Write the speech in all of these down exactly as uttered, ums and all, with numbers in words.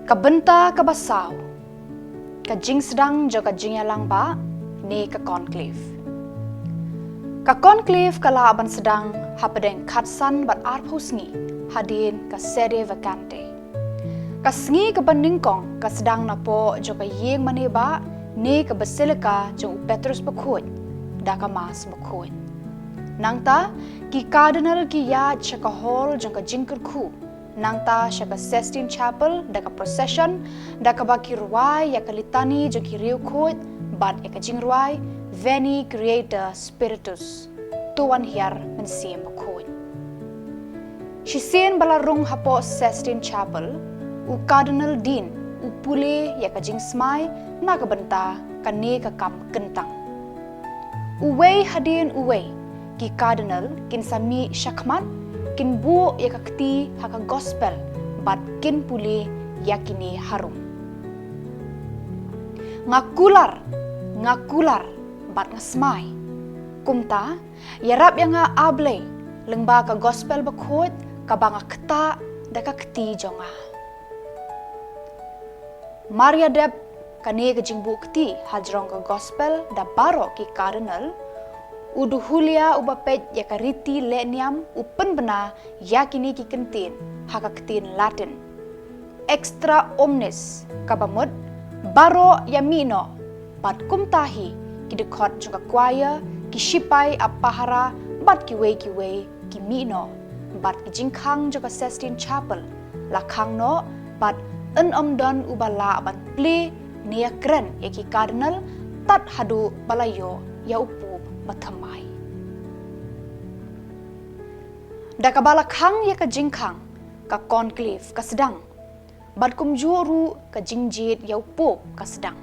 Ka bynta kaba saw, ka jingsdang jong ka jingïalang ba ne ka conclave. Ka conclave ka lah ban sdang hapdeng khatsan bad arphew sngi hadien ka sede vacante. Ka sngi kaba nyngkong ka sdang napoh jong ka ïing mane ba ne ka basilica jong u Petrus Bakhuid da ka Mass Bakhuid. Nangta ki cardinal ki ïaid sha ka hall jong ka jingkyrkhu, nangta sha ka Sistine Chapel da ka procession, da kaba ki rwai ïa ka litani jong ki riewkhuid bad ïa ka jingrwai Veni Creator Spiritus, To wan hiar Mynsiem Bakhuid. Shisien ba la rung hapoh Sistine Chapel, u Cardinal Dean u pule ïa ka jingsmai na ka bynta kane ka kam kyntang. Uwei hadien uwei, ki cardinal kin sa mih shakhmat, kin buh ïa ka kti ha ka gospel bad kin pule ïa kine harum. Nga kular, nga kular bad nga smai. Kumta, ïarap ïa nga, A Blei, lyngba ka gospel bakhuid kaba nga ktah da ka kti jong nga. Mar ïadep kane ka jingbuh kti hajrong ka gospel da baroh ki cardinal, u duhulia uba peit ïa ka riti lehniam u pynbna ïa kine ki kyntien ha ka ktien Latin: Extra omnes, kaba mut, baroh ïa mih noh. Bad kumta hi, ki dkhot jong ka choir, ki shipai ap pahara bad kiwei kiwei ki mih noh. Bad ki jingkhang jong ka Sistine Chapel la khang noh, bad yn ym don uba lah ban plie ne ïakren ïa ki cardinal tad haduh ba la ïoh ïa u Pope bathymmai. Da kaba la khang ïa ka jingkhang, ka conclave ka sdang, bad kumjuh ruh ka jingjied ïa u Pope ka sdang.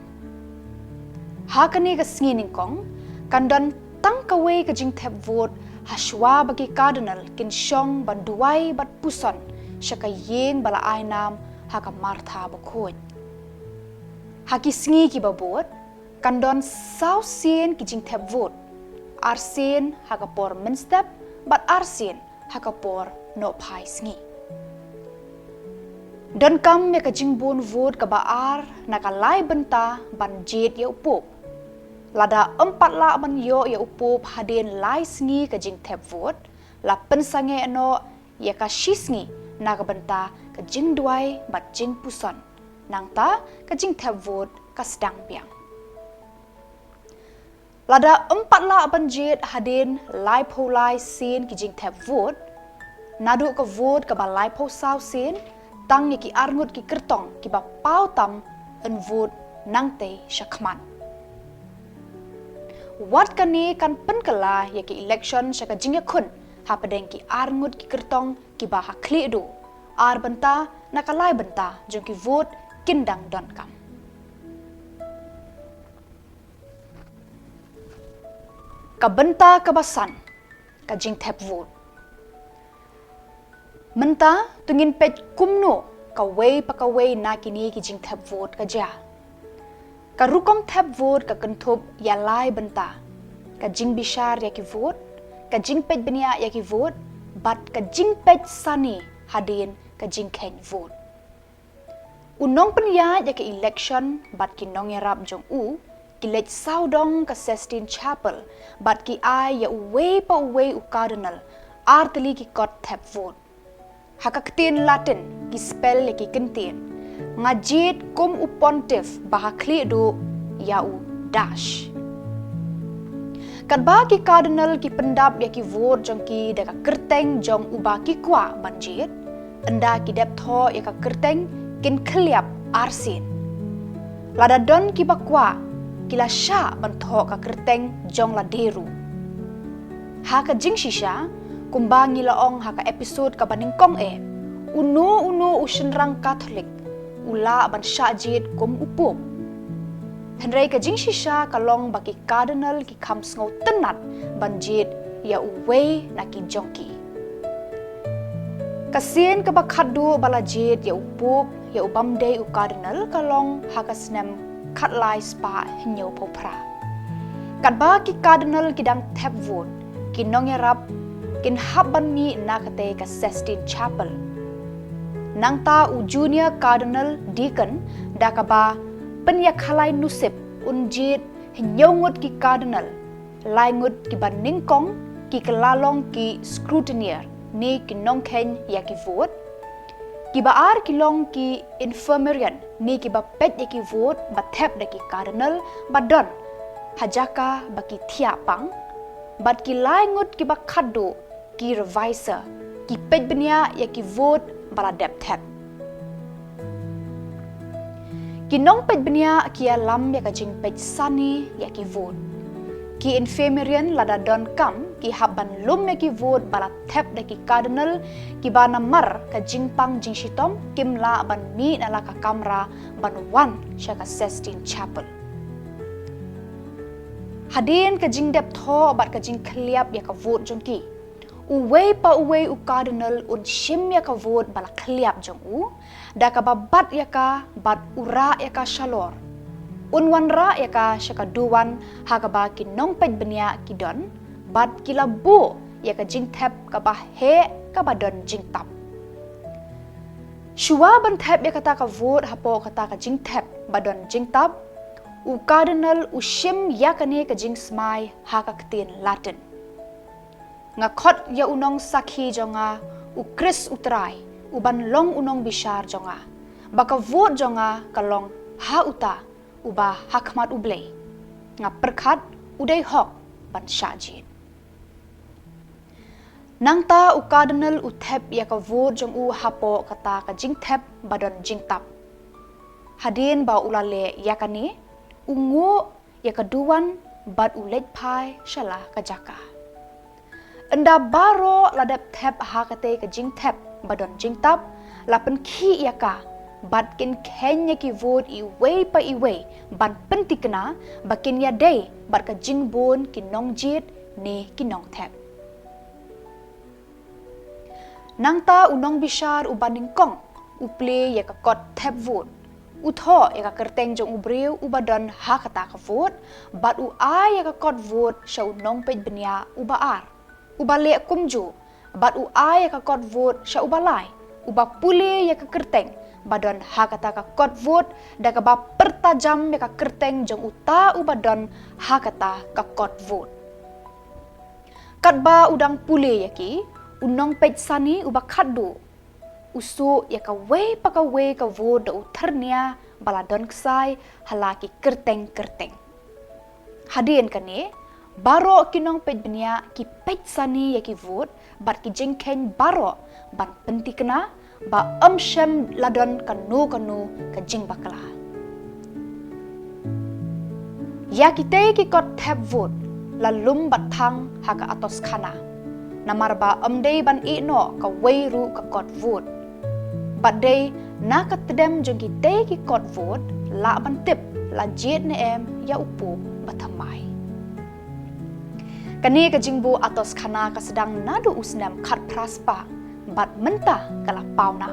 Ha kane ka sngi nyngkong, kan don tang kawei ka jingthep vote hashwa ba ki cardinal kin shong ban duwai bad puson sha ka ïing ba la ai nam ha ka Martha Bakhuid. Ha ki sngi kiba bud, kan don saw sien ki jingthep vote, ar sien ha ka por mynstep bad ar sien ha ka por nohphai sngi. Donkam ïa ka jingbun vote kaba ar na ka lai bynta ban jied ïa u Pope. Lada ym pat lah ban ïoh ïa u Pope hadien lai sngi ka jingthep vote, la pynsangeh noh ïa ka shi sngi na ka bynta ka jingduwai bad jingpuson. Nangta ka jingthep vote ka sdang biang. Lada ym pat lah ban jied hadien laiphew lai sien ki jingthep vote, naduh ka vote kaba laiphew saw sien, tang ïa ki arngut ki kyrtong kiba paw tam yn vote nangtei shakhmat. Wat kane kan pynkylla ïa ki election sha ka jingïakhun hapdeng ki arngut ki kyrtong kiba ha khlieh duh, ar bynta na ka lai bynta jong ki vote kin dang donkam. Ka bynta kaba san, ka jingthep vote. Mynta to ngin peit kumno kawei pa kawei na kine ki jingthep vote ka jia. Ka rukom thep vote ka kynthup ïa lai bynta: ka jingbishar ïa ki vote, ka jingpeit bniah ïa ki vote, bad ka jingpeit sani hadien ka jingkheiñ vote. U nongpynïaid ïa ka election bad ki nongïarap jong u ki leit sawdong ka Sistine Chapel bad ki ai ïa uwei pa uwei u cardinal ar tylli ki kot thep vote. Ha ka ktien Latin ki spell ïa ki kyntien: Nga jied kum u pontiff ba ha khlieh duh ïa u dash. Katba ki cardinal ki pyndap ïa ki vote jong ki da ka kyrteng jong uba ki kwah ban jied, ynda ki dep thoh ïa ka kyrteng kin khylliap arsien. Lada don kiba kwah, ki la shah ban thoh ka kyrteng jong lade ruh. Ha ka jingshisha, kumba ngi la ong ha ka episode kaba nyngkong eh, uno uno u shynrang Katholik u lah ban shah jied kum u Pope. Hynrei ka jingshisha ka long ba ki cardinal ki kham sngewtynnat ban jied ïa uwei na ki jong ki. Ka sien kaba khatduh ba la jied ïa u Pope ïa u bym dei u cardinal ka long ha ka snem khatlai spah hynñiewphew phra. Katba ki cardinal ki dang thep vote, ki nongïarap kin hap ban mih na katei ka Sistine Chapel. Nangta u Junior Cardinal Deacon da kaba pynïakhalai nusip un jied hynñiew ngut ki Cardinal, lai ngut kiba nyngkong ki kylla long ki scrutineer ne ki nongkheiñ ïa ki vote, kiba ar ki long ki infirmarian ne kiba peit ïa ki vote ba thep da ki Cardinal ba don ha jaka ba ki thiah pang, bad ki lai ngut kiba khatduh ki revisor, ki peit bniah ïa ki vote ba la dep thep. Ki nongpeit bniah ki ïalam ïa ka jingpeit sani ïa ki vote. Ki infirmarian lada don kam ki hap ban lum ïa ki vote ba la thep da ki Cardinal kiba namar ka jingpang jingshitom kim lah ban mih na la ka kamra ban wan sha ka Sistine Chapel. Hadien ka jingdep thoh bad ka jingkhylliap ïa ka vote jong ki, uwei pa uwei u Cardinal un shim ïa ka vote ba la khylliap jong u da kaba bat ïa ka bad u rah ïa ka shalor. Un wanrah ïa ka sha ka duwan ha kaba ki nongpeit bniah ki don, bad ki la buh ïa ka jingthep kaba heh kaba don jingtap. Shuwa ban thep ïa kata ka vote hapoh kata ka jingthep ba don jingtap, u Cardinal u shim ïa kane ka jingsmai ha ka ktien Latin: Nga khot ïa u nongsakhi jong nga, u Khrist u Trai, u ban long u nongbishar jong nga, ba ka vote jong nga ka long ha uta uba ha khmat U Blei. Nga pyrkhat u dei hok ban shah jied. Nangta u Cardinal u thep ïa ka vote jong u hapoh kata ka jingthep ba don jingtap. Hadien ba u la leh ïa kane, u nguh ïa ka duwan bad u leit phai sha la ka jaka. Ynda baroh la dep thep ha katei ka jingthep ba don jingtap, la pynkhih ïa ka bad kin kheiñ ïa ki vote iwei pa iwei ban pynthikna ba kin ïadei bad ka jingbun ki nongjied ne ki nongthep. Nangta u nongbishar uba nyngkong u plie ïa ka kot thep vote. U thoh ïa ka kyrteng jong u briew uba don ha kata ka vote, bad u ai ïa ka kot vote sha u nongpeit bniah uba ar. Uba leh kumjuh, bad u ai ïa ka kot vote sha uba lai, uba pule ïa ka kyrteng ba don ha kata ka kot vote da kaba pyrta jam ïa ka kyrteng jong uta uba don ha kata ka kot vote. Katba u dang pule ïa ki, u nongpeit sani uba khatduh u suh ïa kawei pa kawei ka vote da u thyrnia ba la don ksai ha la ki kyrteng kyrteng. Hadien kane, baroh ki nongpeit bniah ki peit sani ïa ki vote bad ki jingkheiñ baroh ban pynthikna ba ym shym la don kano kano ka jingbakla. Ïa kitei ki kot thep vote la lum bad thang ha ka atoskhana, namar ba ym dei ban ïeh noh kawei ruh ka kot vote. Bad dei na ka tdem jong kitei ki kot vote lah ban tip la jied ne em ïa u Pope bathymmai. Kane ka jingbuh atoskhana ka sdang naduh u snem khatphra spah, bad mynta ka la pawnam.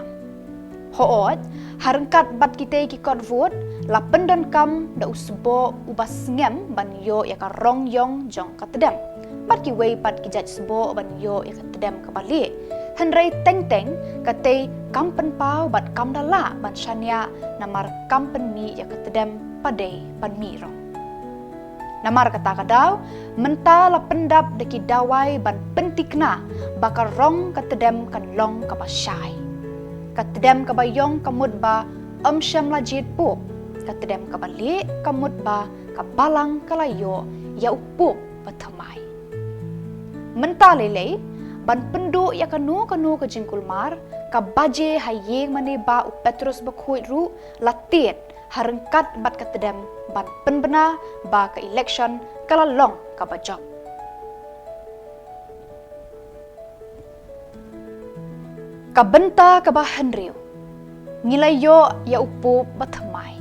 Hooid, ha ryngkat bad kitei ki kot vote, la pyndonkam da u sboh uba sngem ban ïoh ïa ka rong ïong jong ka tdem, bad kiwei pat ki jait sboh ban ïoh ïa ka tdem kaba lieh. Hynrei teng teng katei kam pynpaw bad kam da lah ban shaniah namar kam pynmih ïa ka tdem ba dei ban mih rong. Namar kata ka daw, mynta la pyndap da ki dawai ban pynthikna ba ka rong ka tdem kan long kaba shai. Ka tdem kaba ïong ka mut ba ym shym la jied Pope, ka tdem kaba lieh ka mut ba ka balang ka la ïoh ïa u Pope bathymmai. Mynta lei lei, ban pynduh ïa kano kano ka jingkulmar, ka baje ha ïing mane ba u Petros Bakhuid ruh la tied ha ryngkat bad ka tdem ban pynbna ba ka election ka la long kaba jop. Ka bynta kaba hynriew, ngi la ïoh ïa u Pope bathymmai.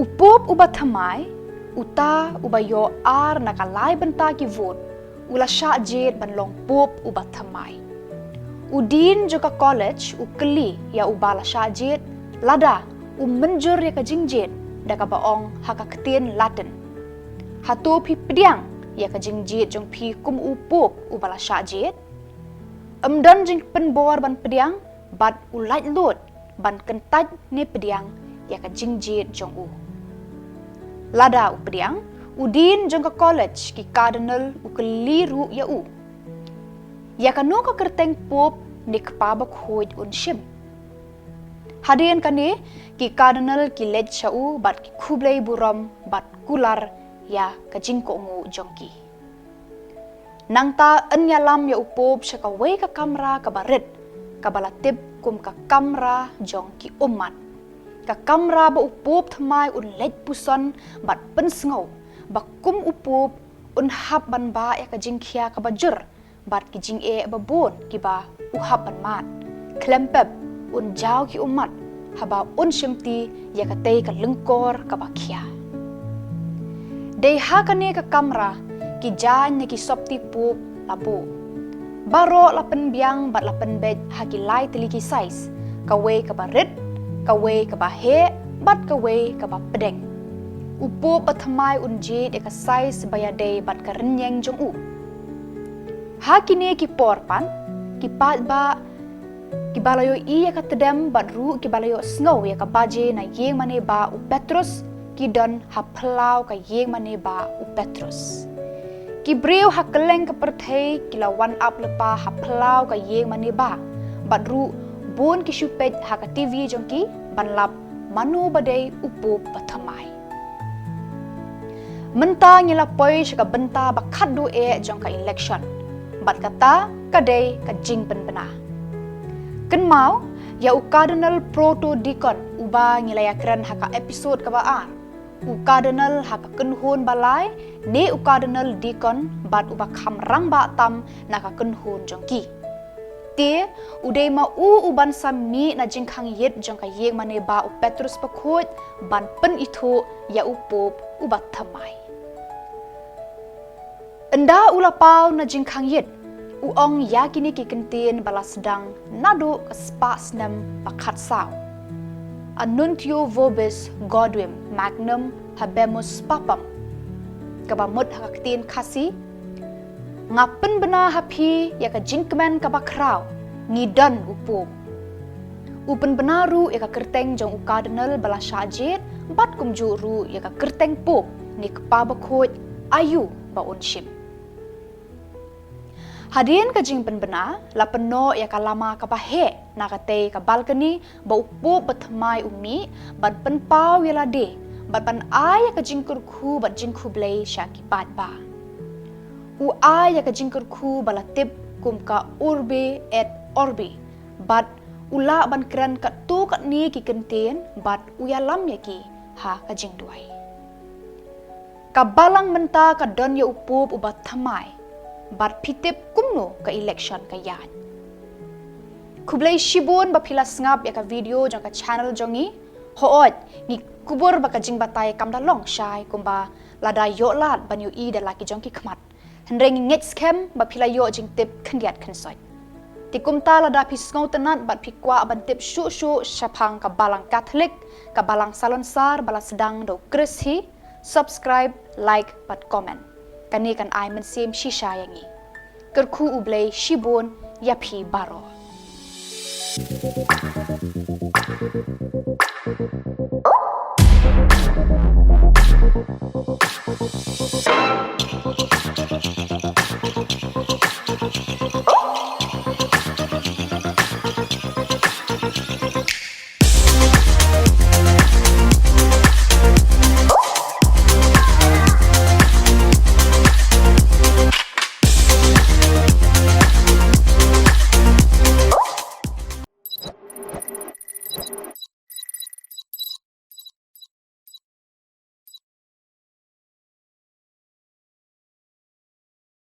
U Pope uba thymmai, uta uba ïoh ar na ka lai bynta ki vote, u la shah jied ban long Pope uba thymmai. U Dean jong ka college u kylli ïa uba la shah jied lada u mynjur ïa ka jingjied da kaba ong ha ka ktien Latin: Hato phi pdiang ïa ka jingjied jong phi kum u Pope uba la shah jied? Ym don jingpynbor ban pdiang, bad u laitluid ban kyntait ne pdiang ïa ka jingjied jong u. Lada u pdiang, u dean jong ka college ki cardinal u kylli ruh ïa u, ïa kano ka kyrteng pope ne kpa bakhuid un shim. Hadien kane, ki cardinal ki leit sha u bad ki khublei burom bad kular ïa ka jingkohnguh jong ki. Nangta yn ïalam ïa u pope sha kawei ka kamra kaba rit, kaba la tip kum ka kamra jong ki ummat. Ka kamra ba u pope thymmai un leit puson bad pynsngew ba kum u pope un hap ban bah ïa ka jingkhia kaba jur bad ki jingeh babun kiba u hap ban mad. Khlem pep, un jaw ki ummat haba un shimti ïa katei ka lyngkor kaba khia. Dei ha kane ka kamra, ki jaiñ ne ki sopti pope la buh. Baroh la pynbiang bad la pynbeit ha ki lai tylli ki size, kawei kaba rit, kawei kaba heh, bad kawei kaba pdeng. U pope bathymmai un jied ïa ka size ba ïadei bad ka rynïeng jong u. Ha kine ki por pat, ki paidbah kiba la ïohi ïa ka tdem bad ruh kiba la ïohsngew ïa ka baje na ïing mane bah u Petrus, ki don ha phyllaw ka ïing mane bah u Petrus. Ki briew ha kylleng ka pyrthei ki la wan ap lypa ha phyllaw ka ïing mane bah, bad ruh bun ki shu peit ha ka T V jong ki ban lap mano ba dei u pope bathymmai. Mynta ngi la poi sha ka bynta ba khatduh eh jong ka election, bad kata ka dei ka jingpynbna. Kynmaw ïa u cardinal proto deacon uba ngi la ïakren ha ka episode kaba ar. U cardinal ha ka kynhun ba lai, ne u cardinal deacon bad uba kham rangbah tam na ka kynhun jong ki. Te, u dei ma u uban sa mih na jingkhang ïit jong ka ïing mane bah u Petrus bakhuid ban pynithuh ïa u pope uba thymmai. Ynda u la paw na jingkhang ïit, u ong ïa kine ki kyntien ba la sdang naduh ka spah snem ba khatsaw: Annuntio vobis Gaudium magnum habemus papam, kaba mut ha ka ktien Khasi: Nga pynbna ha phi ïa ka jingkmen kaba khraw, ngi don u pope. U pynbna ruh ïa ka kyrteng jong u cardinal ba la shah jied, bad kumjuh ruh ïa ka kyrteng pope ne kpa bakhuid aïu ba un shim. Hadien ka jingpynbna, la pynnoh ïa ka lama kaba heh na katei ka balcony ba u pope bathymmai u mih ban pynpaw ïa lade bad ban ai ïa ka jingkyrkhu bad jingkhublei sha ki paidbah. U ai ïa ka jingkyrkhu ba la tip kum ka Urbi et Orbi, bad u lah ban kren katto katne ki kyntien bad u ïalam ïa ki ha ka jingduwai. Ka balang mynta ka don ïa u pope uba thymmai, bad phi tip kumno ka election ka ïaid. Khublei shibun ba phi la sngap ïa ka video jong ka channel jong ngi. Hooid, ngi kubur ba ka jingbatai kam da long shai kumba lada ïoh lad ban ïohi da la ki jong ki khmat. Hynrei ngi ngeit skhem ba phi la ïoh jingtip khyndiat khynsoit. Te kumta lada phi sngewtynnat bad phi kwah ban tip shuh shuh shaphang ka balang Katholik, ka balang salonsar ba la sdang da u Khrist hi, subscribe, like bad comment. Kane kan ai mynsiem shisha ïa ngi. Kyrkhu U Blei shibun ïa phi baroh.